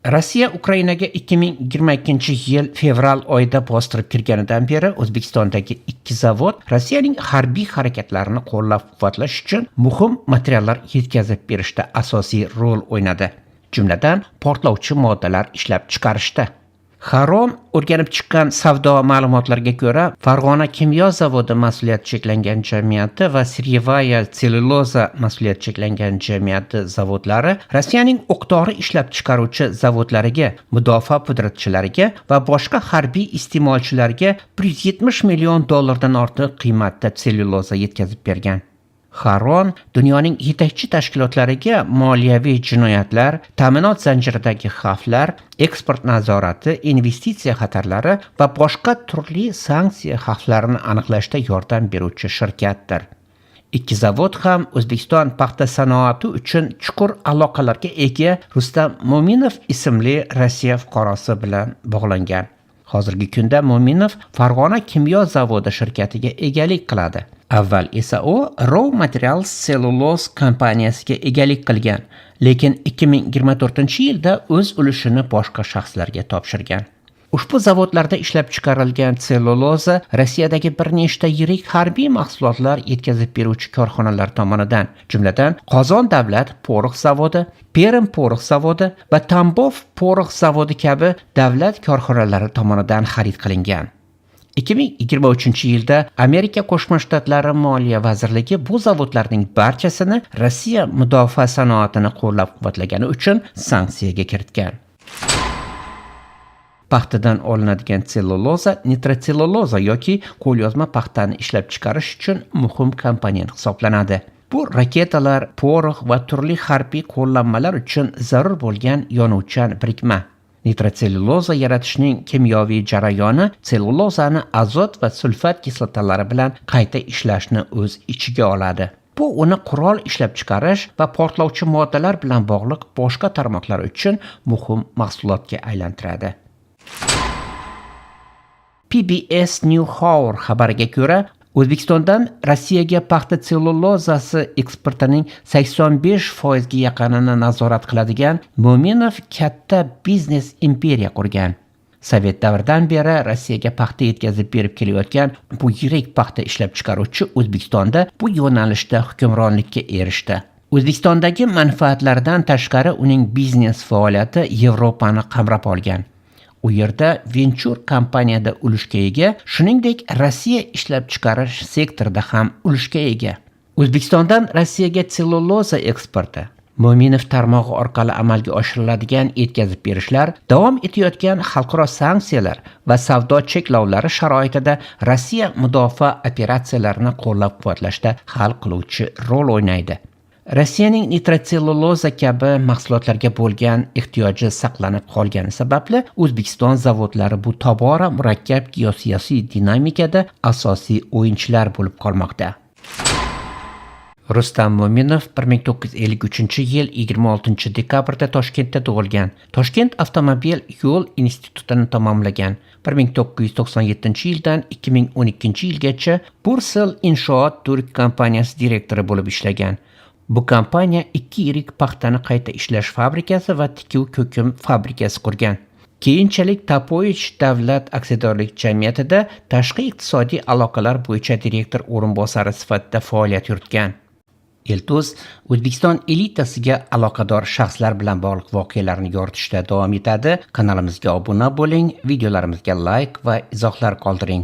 Rossiya Ukrainaga 2022-yil fevral oyida bostirib kirganidan beri O'zbekistondagi ikki zavod Rossiyaning harbiy harakatlarini qo'llab-quvvatlash uchun muhim materiallar yetkazib berishda asosiy rol o'ynadi. Jumladan, portlovchi moddalar ishlab chiqarishda. Xaron o'rganib chiqqan savdo ma'lumotlariga ko'ra, Farg'ona kimyo zavodi mas'uliyati cheklangan jamiyati va Sirevaya tsellyuloza mas'uliyati cheklangan jamiyati zavodlari Rossiyaning o'q-dori ishlab chiqaruvchi zavodlariga, mudofaa pudratchilariga va boshqa harbiy iste'molchilarga 170 million dollardan ortiq qiymatda tsellyuloza yetkazib bergan. Xaron dunyoning yetakchi tashkilotlariga moliyaviy jinoyatlar, ta'minot zanjiridagi xavflar, eksport nazorati, investitsiya xatarlari va boshqa turli sanksiya xavflarini aniqlashda yordam beruvchi shirkatdir. Ikki zavod ham O'zbekiston paxta sanoati uchun chuqur aloqalarga ega Rustam Mo'minov ismli Rossiya fuqarosi bilan bog'langan. Hozirgi kunda Mo'minov Farg'ona kimyo zavodi shirkatiga egalik qiladi. Avval esa u Raw Materials Cellulose kompaniyasiga egalik qilgan, lekin 2024-yilda o'z ulushini boshqa shaxslarga topshirgan. Ushbu zavodlarda ishlab chiqarilgan tsellyuloza Rossiyadagi bir nechta yirik harbiy mahsulotlar yetkazib beruvchi korxonalar tomonidan, jumladan Qozon davlat porox zavodi, Perm porox zavodi va Tambov porox zavodi kabi davlat korxonalari tomonidan xarid qilingan. 2023-yilda Amerika Qo'shma Shtatlari Moliya vazirligi bu zavodlarning barchasini Rossiya mudofaa sanoatini qo'llab-quvvatlagani uchun sanksiyaga kiritgan. Paxtadan olinadigan tsellyuloza nitrotsellyuloza yoki qo'lyozma paxtani ishlab chiqarish uchun muhim komponent hisoblanadi. Bu raketalar, porox va turli harbiy qo'llanmalar uchun zarur bo'lgan yonuvchan birikma. Nitrotsellyuloza yaratishning kimyoviy jarayoni tsellyulozani azot va sulfat kislotalari bilan qayta ishlashni o'z ichiga oladi. Bu uni qurol ishlab chiqarish va portlovchi moddalar bilan bog'liq boshqa tarmoqlar uchun muhim mahsulotga aylantiradi. PBS NewsHour xabariga ko'ra, O'zbekistondan Rossiyaga paxta tsellyulozasi eksportining 85% ga yaqinini nazorat qiladigan Mo'minov katta biznes imperiya qurgan. Sovet davridan beri Rossiyaga paxta yetkazib berib kelayotgan bu yirik paxta ishlab chiqaruvchi O'zbekistonda bu yo'nalishda hukmronlikka erishdi. O'zbekistondagi manfaatlaridan tashqari uning biznes faoliyati Yevropani qamrab olgan. U yerda venchur kompaniyada ulushga ega, shuningdek Rossiya ishlab chiqarish sektorida ham ulushga ega. O'zbekistondan Rossiyaga tsellyuloza eksporti Mo'minov tarmog'i orqali amalga oshiriladigan yetkazib berishlar davom etayotgan xalqaro sanksiyalar va savdo cheklovlari sharoitida Rossiya mudofaa operatsiyalarini qo'llab-quvvatlashda hal qiluvchi rol o'ynaydi. Rossiyaning nitrotsellyuloza kabi mahsulotlarga bo'lgan ehtiyoji saqlanib qolgani sababli O'zbekiston zavodlari bu tobora murakkab geosiyosiy dinamikada asosiy o'yinchilar bo'lib qolmoqda. Rustam Mo'minov 1953-yil 26 dekabrda Toshkentda tug'ilgan. Toshkent avtomobil yo'l institutini tamomlagan. 1997-yildan 2012-yilgacha Bursel Inshoot turk kompaniyasi direktori bo'lib ishlagan. Bu kompaniya ikki yirik paxtani qayta ishlash fabrikasi va tikuv ko'kim fabrikasi qurgan. Keyinchalik Tapoich davlat aksiyadorlik jamiyatida tashqi iqtisodiy aloqalar bo'yicha direktor o'rinbosari sifatida faoliyat yuritgan. Eltuz O'zbekiston elitasiga aloqador shaxslar bilan bog'liq voqealarni yoritishda davom etadi. Kanalimizga obuna bo'ling, videolarimizga layk va izohlar qoldiring.